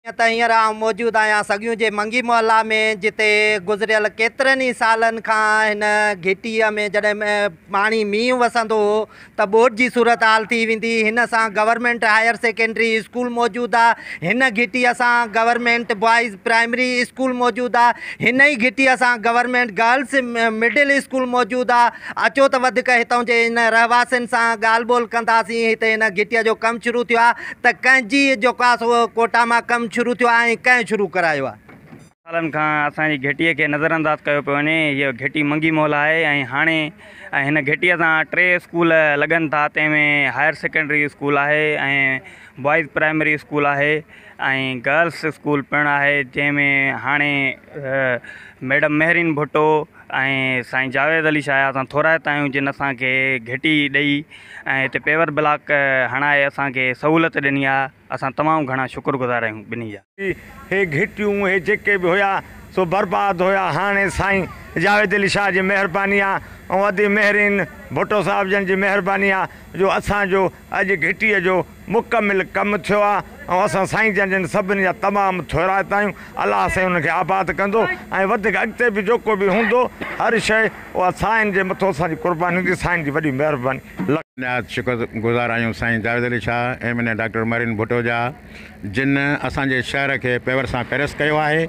جيئن ته هينئر آئون موجود آهيان سڳيون جي منگي محلا ۾ جتي گذريل ڪيترن ئي سالن کان هن گهٽيء ۾ جڏهن پاڻي مينهن وسندو هو ته ٻوڏ جي صورتحال ٿي ويندي هن سان گورنمينٽ هائير سيڪنڊري اسڪول موجود آ هن گهٽيء سان گورنمينٽ بوائز پرائمري اسڪول موجود آ هن ئي گهٽيء سان گورنمينٽ گرلس مڊل اسڪول موجود آ اچو ته وڌيڪ هتان جي هن رهواسين سان ڳالهه ٻولهه ڪنداسين هتي هن گهٽيء جو ڪم شروع ٿيو آ ته ڪنهن جي جيڪو آ سو ڪوٽا مان ڪم شروع ٿيو آهي ۽ ڪنهن شروع ڪرايو آهي. سالن کان اسان جي گهٽيء کي نظر انداز ڪيو پيو وڃي هيء گهٽي منگي محلا آهي ۽ هاڻي ۽ هن گهٽيء سان ٽي اسڪول لڳن ٿا تنهن ۾ هائر سيڪنڊري اسڪول آهي ۽ بوائز پرائمري اسڪول آهي ۽ گرلس اسڪول پڻ آهي جنهن ۾ هاڻي ميڊم مهرين ڀٽو ۽ سائين جاويد علي شاهه جا اسان ٿورائتا آهيون جن اسان کي گهٽي ڏئي ۽ هتي پيور بلاڪ هڻائي اسان کي سهولت ڏني آهي اسان تمام گهڻا شڪر گذار آهيون ٻنهي جا. هي گهٽيون هي جيڪي به هيا سو برباد هيا هاڻي سائين جاويد علي شاهه جي مهرباني آ ۽ ادي مهرين ڀٽو صاحب جن جي مهرباني آ جو اسان جو اڄ گهٽيء جو مڪمل ڪم ٿيو آ ۽ اسان سائين جن جن سڀني جا تمام ٿورائتا آهيون الله سائين انهن کي آباد ڪندو ۽ وڌيڪ اڳتي به جيڪو به هوندو هر شئي اها سائين جي مٿو اسان جي قرباني هوندي سائين جي وڏي مهرباني لک. نهايت شڪر گذار آهيون سائين Javed Ali Shah, M N A doctor Mehreen Bhutto جا جن اسان جي شهر کي پيور سان پيرس ڪيو آهي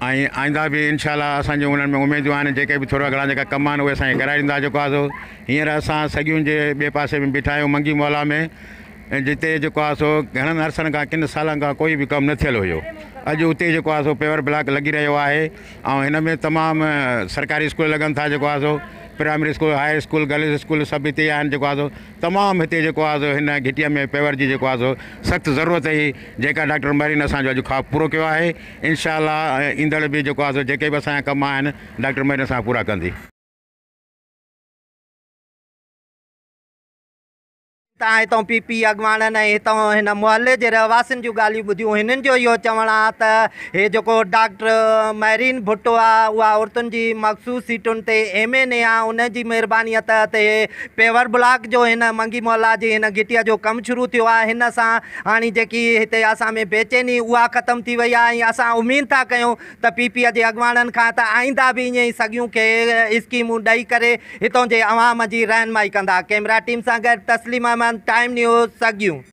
۽ آئنده به انشاء الله اسان جون انهن ۾ اميدون آهن جيڪي به ٿورا گهڻا جيڪا ڪم آهن اهي اسان کي ڪرائي ڏيندا جيڪو آهي سو هينئر اسان سڳيون جي ٻئي پاسي ۾ بيٺا آهيون منگي محلا ۾ جتي جيڪو آهي سو گهڻن عرصن کان ڪن سالن کان ڪوئي به ڪم نه ٿيل هيو اڄ اتي جيڪو آهي سو پيور بلاڪ لڳي رهيو آهي ۽ هن ۾ تمام سرڪاري اسڪول لڳن ٿا جيڪو آهي سو primary school high school girls school سڀ هتي آهن جيڪو آهي سو تمام هتي جيڪو آهي سو هن گهٽيء ۾ پيور جي جيڪو آهي سو سخت ضرورت هئي جيڪا ڊاڪٽر مهرين اسان جو اڄ خواب پورو ڪيو آهي انشاء الله ايندڙ به جيڪو آهي سو جيڪي به اسان جا ڪم آهن ڊاڪٽر مهرين اسان جا پورا ڪندي. تان هتان پي پي اڳواڻن ۽ هتان هن محلي جي رهواسين جون ڳالهيون ٻڌيون هنن جو اهو چوڻ آ ته هي جيڪو ڊاڪٽر مهرين ڀٽو آ اها عورتن جي مخصوص سيٽن تي ايم اين اي آ ان جي مهرباني تحت هي پيور بلاڪ جو هن منگي محلا جي هن گهٽيء جو ڪم شروع ٿيو آ هن سان هاڻي جيڪي هتي اسان ۾ بيچيني اها ختم ٿي وئي آ ۽ اسان اميد ٿا ڪيون ته پي پي جي اڳواڻن کان ته آئنده به ائين ئي سڳيون کي اسڪيمون ڏئي ڪري هتان جي عوام جي رهنمائي ڪندا. ڪئميرا ٽيم سان گڏ تسليم احمد، ٽائيم نيوز، سڳيون.